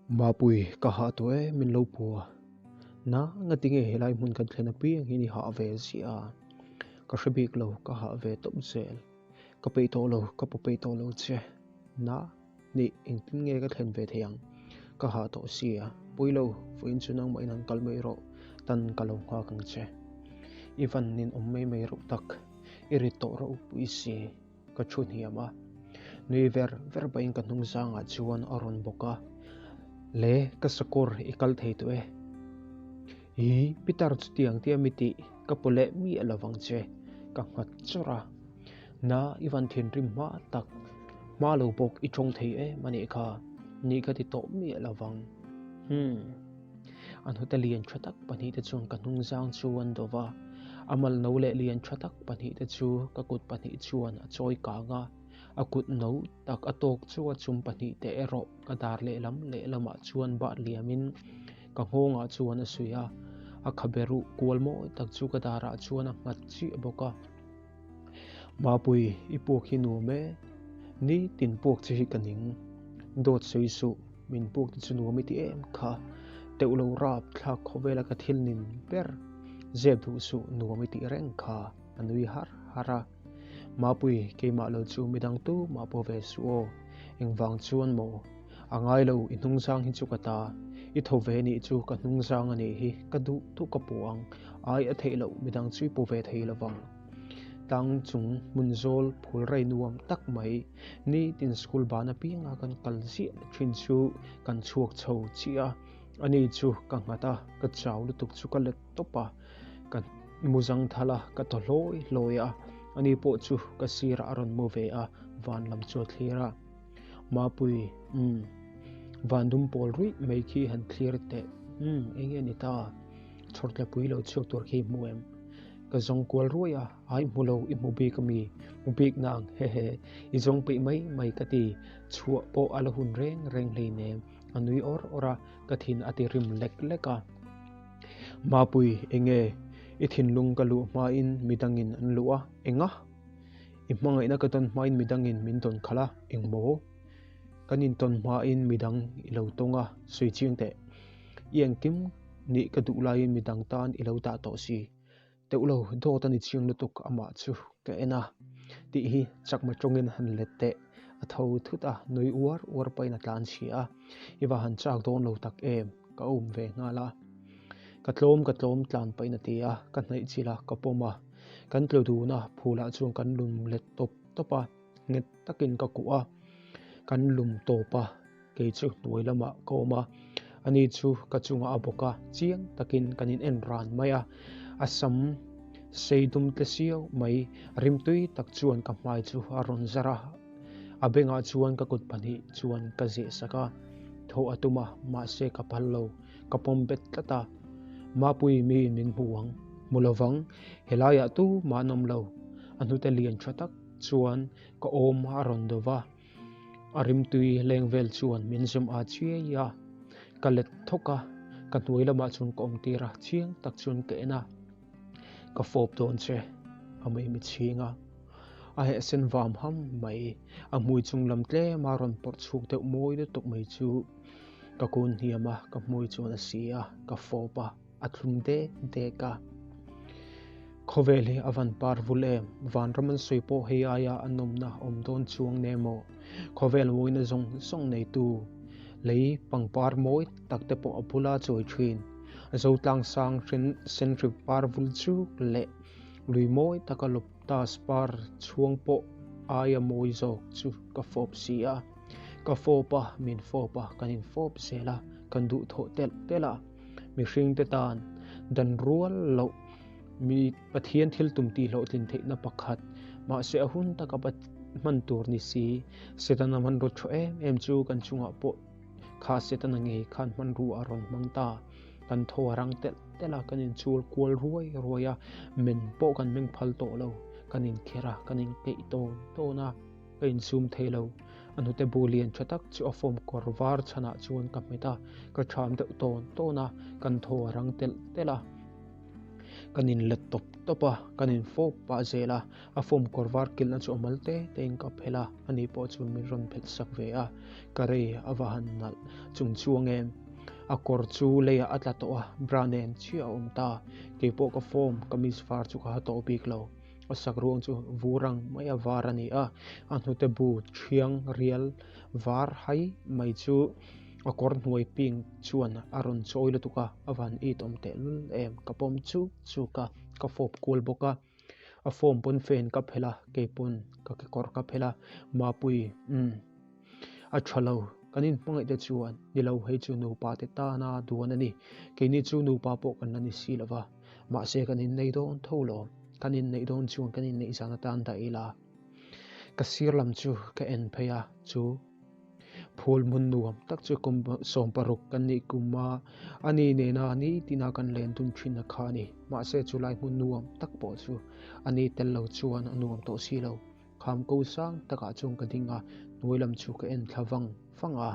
Mapui, ka hah tawh e, min lo pu a. Na, ngatinge helai hmun kan thlen apiang hian i hah ve ziah a? Ka hre bik lo, ka hah ve tawp zel. Ka peih tawh lo, ka pu peih tawh lo che. Na, nih, engtin nge ka thlen ve thei ang? Ka hah tawh si a. Pui lo, vawiin chu nangmah in han kal mai rawh, tan ka lo nghak ang che. I van nin awm mai mai reuh tak, i rit tawh rawh pui si. Ka thu hniam a, nui ver ver pahin ka hnung zangah chuan a rawn bawk a, Le, ka sakawr i kal thei tawh e. Hi, Peter chutiang tia mi tih ka paw leh miah lo vang che, ka nghat chawrh a. Na, i van thinrim hma tak, hma lo bawk i tawng thei em a nih kha, ni ka ti tawh miah lo vang. Hmm. A hnute lian tha tak pahnihte chuan ka hnungzang chu an do va, a mal no leh lian tha tak pahnihte chu ka kut pahnih chuan a chawi kang a, a kut no tak a tawk chu a chum pahnihte erawh ka dar lehlam lehlamah chuan bat liamin ka nghawngah chuan a suih a, a khabe ruh kual mawi tak chu ka darah chuan a nghat chiah bawk a. Mapui, i puak hi nuam e, nitin puak che hi ka ning, dawt sawi suh. Min puk te chu nuam i ti em kha. Teuh lo rap thlak khawvela ka thil nin ber zep duh suh nuam i tih reng kha a nui har har a. Mapui, keimah lo chu midang tu mah pawh ve suh aw. Engvang chuan maw? A ngai lo, i hnungzang hi chu ka ta. I tho ve nih chu ka hnungzang a nih hi, ka duh duh ka pu ang. Ai a theih loh, midang chu i pu ve thei lovang. Tlang chung hmun zawl phul rei nuam tak mai, nitin school ban apianga kan kal ziah thin chu kan chhuak chho chiah a, ani chu ka nghat a, ka chau lutuk chu ka let tawp a, ka mu zang thal a, ka thaw hlawi hlawi a, ani pawh chu ka sirah a rawn mu ve a, van lam chu a thlir a. Mapui, umm, van dum pawl ruih mai khi han thlir teh, umm, eng nge ni ta? Chhawrthlapui lo chhuak tur khi hmu em? Ka zawng kual ruai a, ai hmu lo i hmu bik ami? Hmu bik nang, hehe, i zawng peih mai mai ka ti, chhuah pawh a la hun reng reng hleinem, a nui awr awr a, ka thin a ti rim lek lek a. Mapui, enge i thinlung ka luh hmain midangin an luh a, enga? I hmangaihna ka tawn hmain midangin min tawn khalh a, engmaw? Kan intawn hmain midang i lo tawng a, sawi chiang teh. I engkim nih ka duh laiin midang tan i lo dah tawh si. Teuh lo, dawt a ni chiang lutuk amah chu ka en a tih hi chakma tawngin han let teh. A tho thut a, nui uar uar pahin a tlan chhia a, i va han chak dawn lo tak em, ka um ve nghal a. Ka tlawm ka tlawm tlan pahin a ti a, ka hnaih chilh a, ka pawm a. Kan tlu dun a, phulah chuan kan lum let tawp tawp a, nghet takin ka kuah a, kan lum tawp a, kei chu hnuai lamah ka awm a, ani chu ka chungah a bawk a, chiang takin kan in en ran mai a, a sam sei dum tle siau mai rimtui tak chuan ka hmai chu a rawn zar a, a bengah chuan ka kut pahnih chuan ka zeh sak a, thawh a tum a, mahse ka phal lo. Ka pawm bet tlat a, Mapui miin min hmu ang, hmu lovang, helaiah tu mah an awm lo. A hnute lian tha tak chuan ka awm a rawn do va, a rimtui leng vel chuan min zawm a chiai a. Ka let thawk a, ka hnuai lamah chuan ka awm tir a, chiang tak chuan ka en a, Ka fawp dawn che, a mei mi chhing a. A heh sen vam ham mai, a hmui chung lam tlem a rawn pawrh chhuk deuh mawi lutuk mai chu. Ka kun hniam a, ka hmui chuan a si a, ka fawp a, a thlum dek dek a. Khawvel hi a van par vul em? Vanram an sawi pawh hei aia a nawmna awm dawn chuang ne maw? Khawvel mawina zawng zawng neitu, lei pangpar mawi tak te pawh a bula chawi thin. Zotlang sang hren senhri par vul chuk leh lui mawi taka lotus par chhuang pawh aia mawi zawk chu ka fawp si a. Ka fawp a, min fawp a, kan infawp zel a, kan duhthawh telh telh a. Mihringte tan dan rual loh mi Pathian thil tum tih hlawhtlin theihna pakhat, mahse a hun taka hman tur ni si, Setana hmanraw thaw em em chu kan chungah pawh kha Setana ngei khan hmanrua a rawn hmang ta. Kan thaw a rang telh telh a, kan inchul kual ruai ruai a, men pawh kan meng phal tawh lo, kan inkher a, kan inkeih tawn tawn a. Ka insum thei lo. A hnute bu lian tha tak chu a form kawr var chhanah chuan ka hmet a, ka ṭham deuh tawn tawn a, kan thaw a rang telh telh a. Kan inlet tawp tawp a, kan infawp pah zel a, a form kawr var kilhna chu a mal te tein ka phelh a, ani pawh chu min rawn phelh sak ve a, ka rei a va han nalh chung chuang em. A kawr chu leiah a tla tawh a, bra nen chiah a awm ta, keipawh ka form kamis var chu ka ha tawh bik lo. A sak ruang chu vur ang mai a var a ni a, a hnute bu thiang rial var hai mai chu a kawr hnuai pink chuan a rawn chawi lutuk a, a van it awm teh lul em, ka pawm chuk chuk a, ka fawp kual bawk a, a form pawn fan ka phelh a, kei pawn ka kekawr ka phelh a, Mapui umm a tha lo, kan inhmangaih te chuan ni lo hei chu nupa te tana duan a ni, keini chu nupa pawh kan la ni si lo va, mahse kan innei dawn tho lo. Kan inneih dawn chuan kan inneih zan atan dah ila. Ka sir lam chu ka en phei a, chu phul hmun nuam tak chu kum 16 kan nih kum a, ani nena nitina kan len dun thin a kha a ni. Mahse chulai hmun nuam tak pawh chu ani tel lo chuan a nuam tawh si lo. Kham ko sang takah chuan ka ding a, hnuai lam chu ka en thla vang vang a.